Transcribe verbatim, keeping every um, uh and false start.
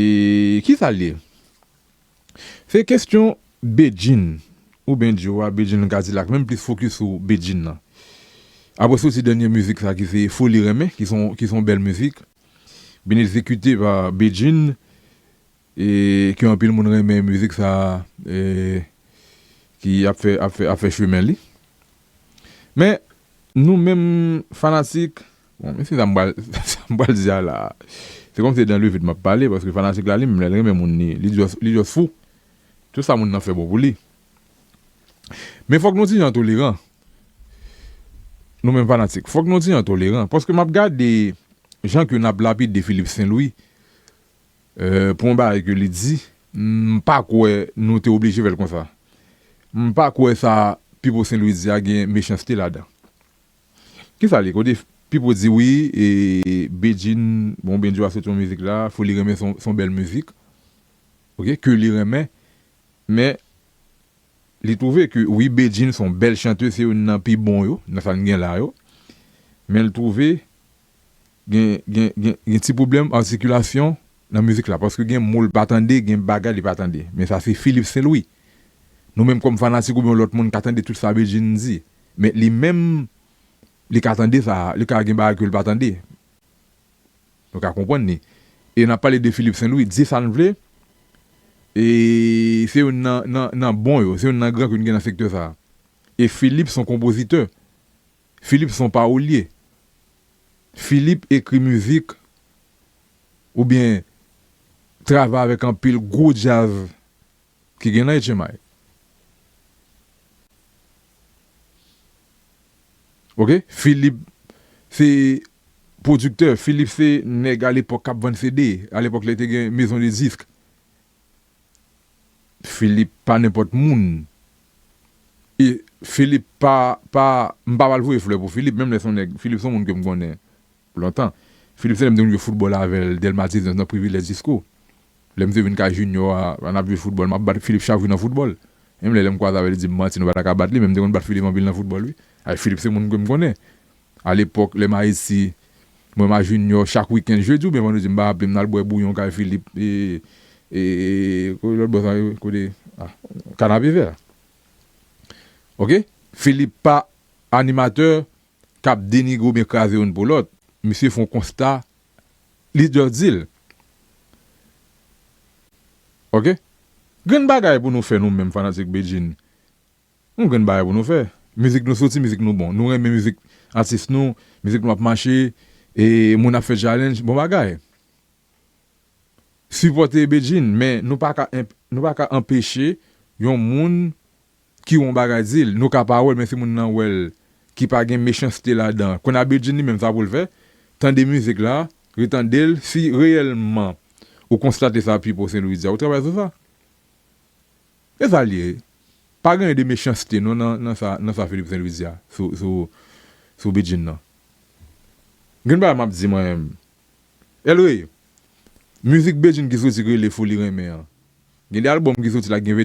E kisa l ye? Se kesyon Bedjine, oubyen Djo a, Bedjine Kadilak, menm plis fokis sou Bedjine nan. Apre soti dènye mizik sa ki se Foli Renmen, ki se yon, ki se yon bèl mizik, byen egzekite pa Bedjine, e ke anpil moun renmen mizik sa, e ki ap fè, ap fè, ap fè chemen li. Men, nou menm fanatik, bon, men se sa m pral, sa m pral di a la. Se kòmsi dan le vid m ap pale, paske fanatik la, li menm, lè l renmen moun, li, li just, li just fou. Tout sa moun nan fè bon pou li. Men fòk nou ti jan toleran. Nou menm fanatik, fòk nou ti jan toleran. Paske m ap gade jan ke n ap lapide Philippe Saint-Louis, e, pou yon bagay ke li di, m pa kwè nou te oblije fè l konsa. M pa kwè sa Pipo Saint Louis di a gen mechanste ladan. Kisa li? Kote Pipo di wi, e, Bedjine, bon, Bedjine a soti yon mizik la, Foli Renmen se yon, se yon bèl mizik. Oke, ke li renmen, men li twouve ke wi, Bedjine se yon bèl chantè, se youn nan pi bon yo, nan sa n gen la yo. Men l twouve gen, gen, gen, gen ti pwoblèm atikilasyon nan mizik la, paske gen mo l pa tande, gen bagay li pa tande. Men sa se Philippe Saint-Louis. Nou menm kòm fanatik oubyen yon lòt moun ka tande tout sa Bedjine di. Men li menm, li ka tande sa, li ka gen bagay ke l pa tande. Nou ka konprann li. E n ap pale de Philippe Saint-Louis, di sa n vle, e se youn nan, nan, nan bon yo, se youn nan gran ke n gen nan sektè sa. E Philippe se yon konpozitè. Philippe se yon pawolye. Philippe ekri mizik oubyen travay avèk anpil gwo djaz ki gen nan H M I. Oke? Philippe se pwodiktè. Philippe se nèg alepòk k ap vann C D. Alepòk lè te gen mezon de disk. Philippe pa nenpòt moun. E Philippe pa, pa, m pa pral voye flè pou Philippe, menm lè se yon nèg. Philippe se yon moun ke m konnen lontan. Philippe se lè m te konn jwe foutbòl avè l, Dèlma diznèf nan Privilèj Disko. Lè m te vin kay Junior a, n ap jwe foutbòl, m ap bat Philippe chak jou nan foutbòl. Menm lè, lè m kwaze avè l, li di m manti, nou pa ta ka bat li, men m te konn bat Philippe anpil nan foutbòl, wi. Ay, Philippe se moun ke m konnen. Alepòk, lè m Ayiti, mwen m a Junior, chak wikenn, jedi oubyen vandredi, m pa raple m, n al bwè bouyon kay Philippe, e, e, e, kote lòt bò sa, kote, ah, Kanapevè. Oke? Philippe pa animatè k ap denigre oubyen kraze youn pou lòt. Misye fè yon konsta, li just di l. Oke? Grenn bagay pou nou fè nou menm fanatik Bedjine. Yon grenn bagay pou nou fè. Mizik nou soti, mizik nou bon. Nou renmen mizik atis nou, mizik nou ap mache, e moun ap fè challenge, bon bagay. Sipòte Bedjine, men nou pa ka enp-, nou pa ka anpeche yon moun ki wè yon bagay di l. Nou ka pa wè l, men si moun nan wè l, ki pa gen mechanste ladan. Kounye a Bedjine li menm sa pou l fè, tande mizik la, retande l, si reyèlman ou konstate sa Pipo Saint Louis di a, ou travay sou sa. E sa l ye. Pa gen de mechanste non nan, nan sa, nan sa Philippe Saint Louis di a sou, sou, sou Bedjine nan. Gen bagay m ap di mwen menm. Elrey, mizik Bedjine ki soti ki rele Foli Renmen an. Gen de albòm ki soti la gen